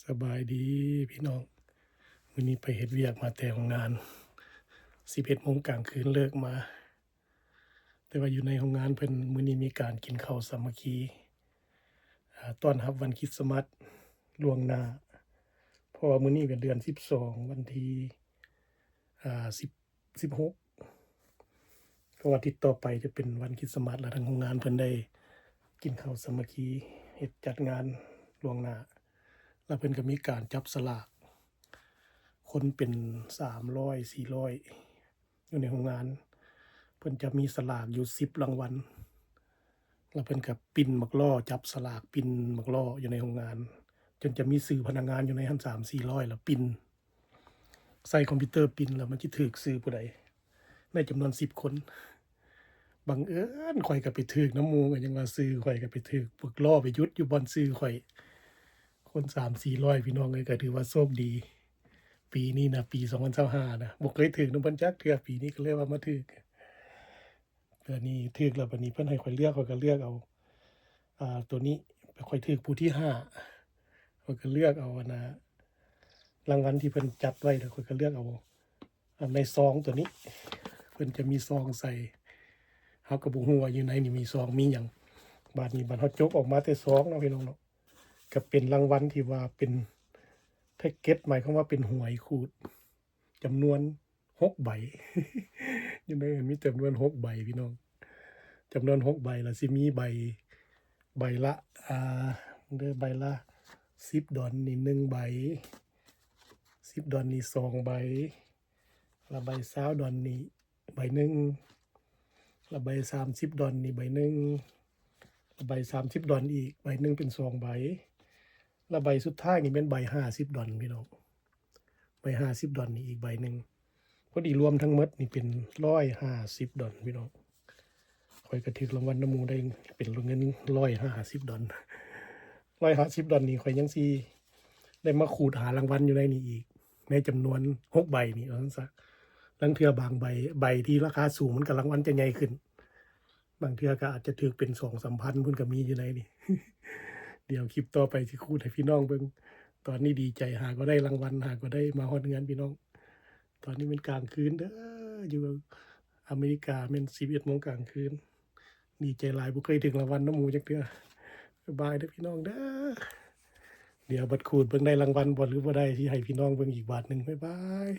ສະບາຍດີພີ່ນ້ອງ, ມື້ນີ້ໄປເຮັດວຽກມາແຕ່ໂຮງງານ ສິບເອັດໂມງກາງຄືນເລີກມາ. ແຕ່ວ່າຢູ່ໃນໂຮງງານເພິ່ນ ມື້ນີ້ມີການກິນເຂົ້າສາມັກຄີ ອາ ຕ້ອນຮັບວັນຄຣິດສະມາດລ່ວງໜ້າ ເພາະວ່າມື້ນີ້ກໍເດືອນສິບສອງ ວັນທີ ອາ ສິບ ສິບຫົກ ເພາະວ່າທິດຕໍ່ໄປຈະເປັນວັນຄຣິດສະມາດ ແລ້ວທາງໂຮງງານເພິ່ນໄດ້ກິນເຂົ້າສາມັກຄີ ເຮັດຈັດງານລ່ວງໜ້າ ແລ້ວເພິ່ນກໍມີການຈັບສະຫຼາກ ຄົນເປັນສາມຮ້ອຍ ສີ່ຮ້ອຍ ຢູ່ໃນໂຮງງານ ເພິ່ນຈະມີສະຫຼາກຢູ່ສິບລາງວັນ ແລ້ວເພິ່ນກໍປິ່ນໝາກລໍ້ ຈັບສະຫຼາກປິ່ນໝາກລໍ້ຢູ່ໃນໂຮງງານ ຈົນຈະມີຊື່ພະນັກງານຢູ່ໃນຫັ້ນສາມສີ່ຮ້ອຍ ແລ້ວປິ່ນ ໃສ່ຄອມພິວເຕີປິ່ນ ແລ້ວມັນຊິຖືກຊື່ຜູ້ໃດ ໃນຈຳນວນສິບຄົນ. ບັງເອີນຂ້ອຍກໍໄປຖືກນຳໝູ່ ກໍຍັງວ່າຊື່ຂ້ອຍກໍໄປຖືກ ໝາກລໍ້ໄປຢຸດຢູ່ບ່ອນຊື່ຂ້ອຍ ຄົນສາມສີ່ຮ້ອຍ ພີ່ນ້ອງເອີຍ ກໍຖືວ່າໂຊກດີ. ປີນີ້ນະ ປີສອງພັນຊາວຫ້ານະ ບໍ່ເຄີຍຖືກນຳເພິ່ນຈັກເທື່ອ ປີນີ້ກໍເລີຍວ່າມາຖືກ. ບາດນີ້ຖືກແລ້ວ ບາດນີ້ເພິ່ນໃຫ້ຂ້ອຍເລືອກ ຂ້ອຍກໍເລືອກເອົາ ອາ ໂຕນີ້ ຂ້ອຍຖືກຜູ້ທີຫ້າ ຂ້ອຍກໍເລືອກເອົາ ອັນນະ ລາງວັນທີ່ເພິ່ນຈັດໄວ້ ແລ້ວຂ້ອຍກໍເລືອກເອົາ ອັນໃນຊອງໂຕນີ້ ເພິ່ນຈະມີຊອງໃສ່ ເຮົາກໍບໍ່ຮູ້ວ່າຢູ່ໃນນີ້ມີຊອງມີຫຍັງ. ບາດນີ້ ບາດເຮົາຈົກອອກມາແຕ່ຊອງເນາະ ພີ່ນ້ອງເນາະ ກໍເປັນລາງວັນທີ່ວ່າເປັນແພັກເກັດ ໝາຍຄວາມວ່າເປັນຫວຍຂູດ ຈຳນວນຫົກໃບ ຢູ່ໃນນັ້ນມີຈຳນວນຫົກໃບພີ່ນ້ອງ ຈຳນວນຫົກໃບ ແລ້ວຊິມີໃບ ໃບລະ ອາ ເດີ ໃບລະສິບດອນນີ້ໜຶ່ງໃບ ສິບດອນນີ້ສອງໃບ ລະໃບຊາວດອນນີ້ໃບໜຶ່ງ ລະໃບສາມສິບດອນນີ້ໃບໜຶ່ງ ລະໃບສາມສິບດອນອີກໃບໜຶ່ງ ເປັນສອງໃບ ລະໃບສຸດທ້າຍນີ້ແມ່ນໃບຫ້າສິບດອນ ພີ່ນ້ອງ. ໃບຫ້າສິບດອນນີ້ອີກໃບໜຶ່ງ ພໍດີລວມທັງໝົດນີ້ເປັນຮ້ອຍຫ້າສິບດອນ ພີ່ນ້ອງ. ຂ້ອຍກໍຖືກລາງວັນນຳໝູ່ໄດ້ເປັນເງິນຮ້ອຍຫ້າສິບດອນ ຮ້ອຍຫ້າສິບດອນນີ້ ຂ້ອຍຍັງຊິໄດ້ມາຂູດຫາລາງວັນຢູ່ໃນນີ້ອີກ ໃນຈຳນວນຫົກໃບນີ້ ວ່າຊັ້ນຊະ. ລາງເທື່ອບາງໃບ ໃບທີ່ລາຄາສູງ ມັນກໍລາງວັນຈະໃຫຍ່ຂຶ້ນ ບາງເທື່ອກໍອາດຈະຖືກເປັນສອງສາມພັນພຸ້ນກໍມີຢູ່ໃນນີ້. ດຽວຄລິບຕໍ່ໄປຊິຂູດໃຫ້ພີ່ນ້ອງເບິ່ງ. ຕອນນີ້ດີໃຈ ຫາກໍໄດ້ລາງວັນ ຫາກໍໄດ້ມາຮອດເຮືອນພີ່ນ້ອງ. ຕອນນີ້ແມ່ນກາງຄືນເດີ ຢູ່ອາເມລິກາແມ່ນສິບເອັດໂມງກາງຄືນ. ດີໃຈຫຼາຍ ບໍ່ເຄີຍຖືກລາງວັນນຳໝູ່ຈັກເທື່ອ. ບາຍບາຍເດີພີ່ນ້ອງເດີ. ດຽວບັດຂູດເບິ່ງໄດ້ລາງວັນບໍ່ ຫຼືບໍ່ໄດ້ ຊິໃຫ້ພີ່ນ້ອງເບິ່ງອີກບາດໜຶ່ງ. ບາຍບາຍ.